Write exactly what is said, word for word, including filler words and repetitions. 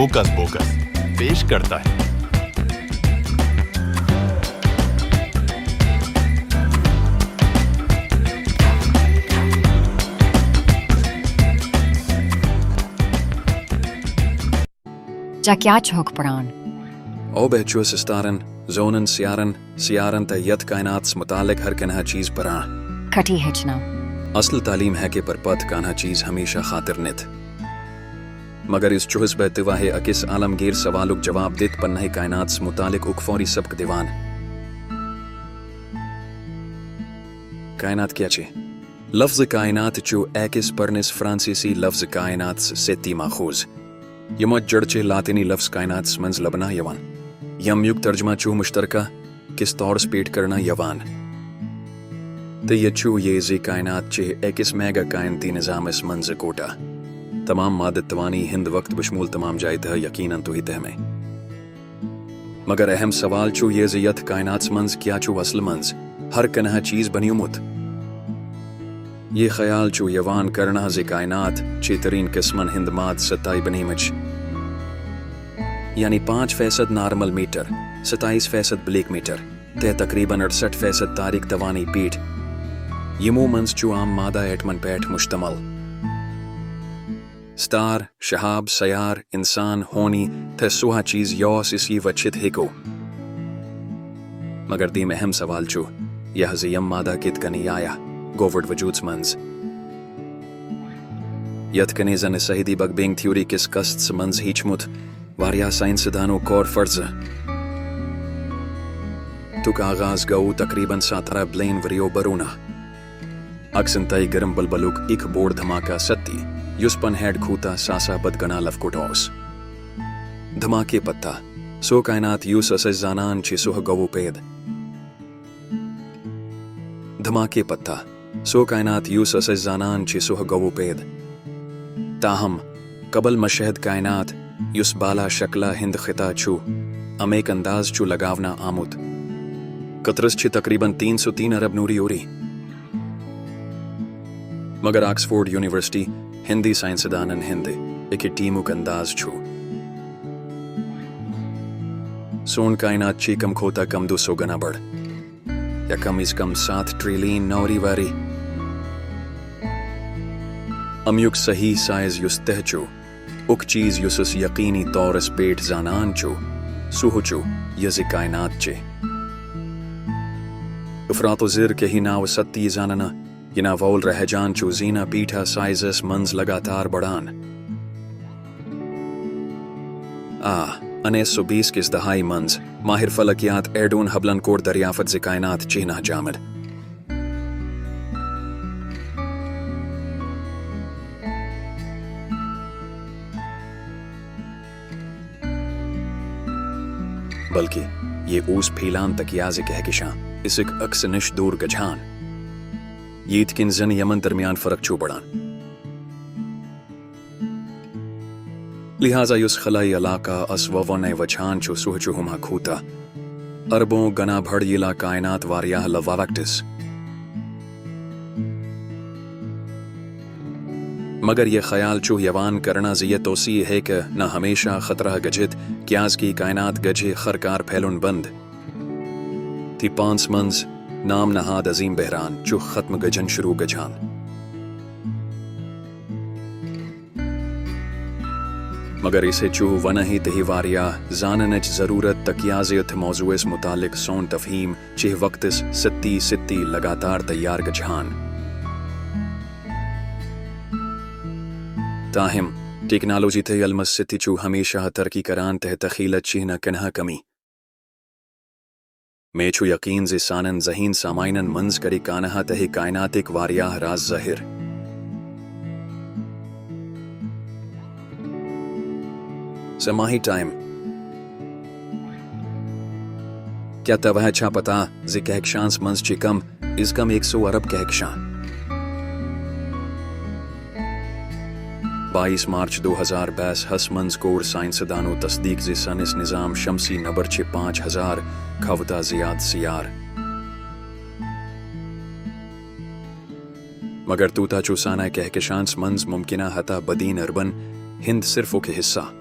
Hocus focus पेश करता है। ژےٚ کیٛازِ چھُکھ پران؟ او بہٕ چھُس ستارن، زونن، سیارن، سیارن تہٕ یتھ کائناتس متعلق ہر کانٛہہ چیز پران۔ کٹھی ہیٚچھنا۔ اصل تعلیم ہیٚکہِ پر پتھ کانٛہہ چیز ہمیشہ خاطر نِتھ۔ مگر اس چھُس بہٕ تہِ واہے أکِس عالمگیر سوالُک جواب دِتھ پننہِ کائناتس متعلق اکھ فوری سبق دِوان۔ کائنات کیٛاہ چھِ؟ لفظ کائنات چھُ أکِس پرنس فرانسیسی لفظ کائنات سۭتۍ ماخوذ، یِمو جڑ چھِ لاطینی لفظ کائناتس منٛز لبنہٕ یِوان، ییٚمیُک ترجمہ چھُ مشترکہ کِس طورس پٮ۪ٹھ کرنہٕ یِوان۔ تہٕ یہِ چھُ یہِ زِ کائنات چھِ أکِس میگا کائناتی نظامس منٛز اکوٹہ۔ تمام مادہ توانٲیی ہُنٛد وقت بشمول تمام جایہِ تہٕ یقیناً تُہۍ تہِ مےٚ۔ مگر اہم سوال چھُ یہِ زِ یتھ کائناتس منٛز کیٛاہ چھُ اصل منٛز ہر کانٛہہ چیز بنیومُت؟ یہِ خیال چھُ یِوان کرنہٕ زِ کائنات چھِ ترین قسمن ہُنٛد مادٕ سطحی بنیمٕژ، یعنی پانٛژھ فیصد نارمل میٹر، ستائیس فیصد بلیک میٹر، تہٕ تقریباً اڑسٹھ فیصد تاریک توانٲیی پٮ۪ٹھ، یِمو منٛز چھُ عام مادہ ایٹمن پٮ۪ٹھ مشتمل۔ ستار، شہاب، سیار، انسان، ہونی، تہٕ سوہا چیز یوس اسی وچھت ہیکو۔ مگر دیم اہم سوال چھُ یہِ زِ یم مادہ کِتھ کٔنۍ آیا گوٚوُٹ وجودس منٛز۔ یتھ کٔنۍ زن سہدی بگ بینگ تھیوری کِس قسطس منٛز ہیچھمُت، واریاہ سائنسدانو کوٚر فرض تُک آغاز گوٚو تقریباً سترہ بلین ؤریو برونہہ۔ اکسن تہٕ گرم بلبلُک اکھ بوٚڑ دھماکہ ستی، یُس پن ہیڈ کھوتہ ساسا بد گنا لفکوٹ اوس۔ دھماکے پتہ، سُہ کائنات یُس أسۍ زانان چھِ سُہ گوٚو پید۔ دھماکے پتہ، سُہ کائنات یُس أسۍ زانان چھِ سُہ گوٚو پید۔ تاہم، قبل مشاہد کائنات، یُس بالا شکلہ ہُنٛد خطہ چھُ، امیک انداز چھُ لگاونہٕ آمُت۔ قطرس چھِ تقریباً تین سو تین ارب نوری اوری۔ مگر آکسفورڈ یونیورسٹی ہُنٛدِ سائنسدانن ہُنٛدِ اکہِ ٹیمُک انداز چھُ، سون کائنات چھِ کم کھوتہ کم دو سو گنا بڑ، یا کم از کم سات ٹریلین نوری واری۔ امیُک صحیح سائز یُس تہ چھُ، اکھ چیز یُس أسۍ یقینی طورس پٮ۪ٹھ زانان چھُ، سُہ چھُ یہِ زِ کائنات چھِ افراط و زر کہی ناو ستی زاننہٕ یِنہٕ وول رہجان چھُ زینہ پیٹھا سائزس منٛز لگاتار بڑان۔ آ، انیس سو بیس کِس دہائی منٛز ماہر فلکیات ایڈون ہبلن کوٚر دریافت زِ کائنات چھِ نہ جامد۔ بلکہ یہ اوس پھیلان تکیازِ کہکشاں اسک اکس نش دور گژھان، ییتہِ کِنۍ زن یمن درمیان فرق چھُ بڑان۔ لہذا یُس خلائی علاقہ اس وونے وچھان چھُ سُہ چھُ ہما کھوتہ اربوں گنا بڑ ییلہ کائنات واریاہ لواوکٹس۔ مگر یہ خیال چھُ یوان کرنہٕ زِ یہ توسیع ہیکہ نہ ہمیشہ خطرہ گژھتھ، کیازکہ کائنات گژھِ خرکار پھیلُن بند۔ تہ پانس منٛز نام نہاد عظیم بحران چھُ ختم گژھن شروع گژھان۔ مگر اسہِ چھُ ونہٕ ہی تہی واریاہ زاننٕچ ضرورت تکیازِ اتھ موضوعس متعلق سون تفہیم چھِ وقتس ستی ستی لگاتار تیار گژھان۔ تاہم، ٹیکنالوجی تہٕ علمس سۭتۍ چھُ ہمیشہ ترقی کران تہٕ تخیلت چھِ نہ کنہا کمی۔ مےٚ چھُ یقین زِ سانن ذہین سامعینن منٛز کرِ کانہہ تہٕ کائناتٕکۍ واریاہ راز ظٲہر۔ سماہی ٹائم۔ کیا توہہ چھا پتہ زِ کہکشانس منٛز چھِ کم از کم ایک سو ارب کہکشاں؟ بائیس مارچ دو ہزار بیس ہس منٛز کوٚر سائنسدانو تصدیق زِ سنس نظام شمسی نبر چھِ پانٛژھ ہزار کھوتہ زیاد سیار۔ مگر توتہ چھُ سانہ کہکشانس منٛز ممکنہ ہتہ بدین اربن ہُنٛد صرف اکھ حصہ۔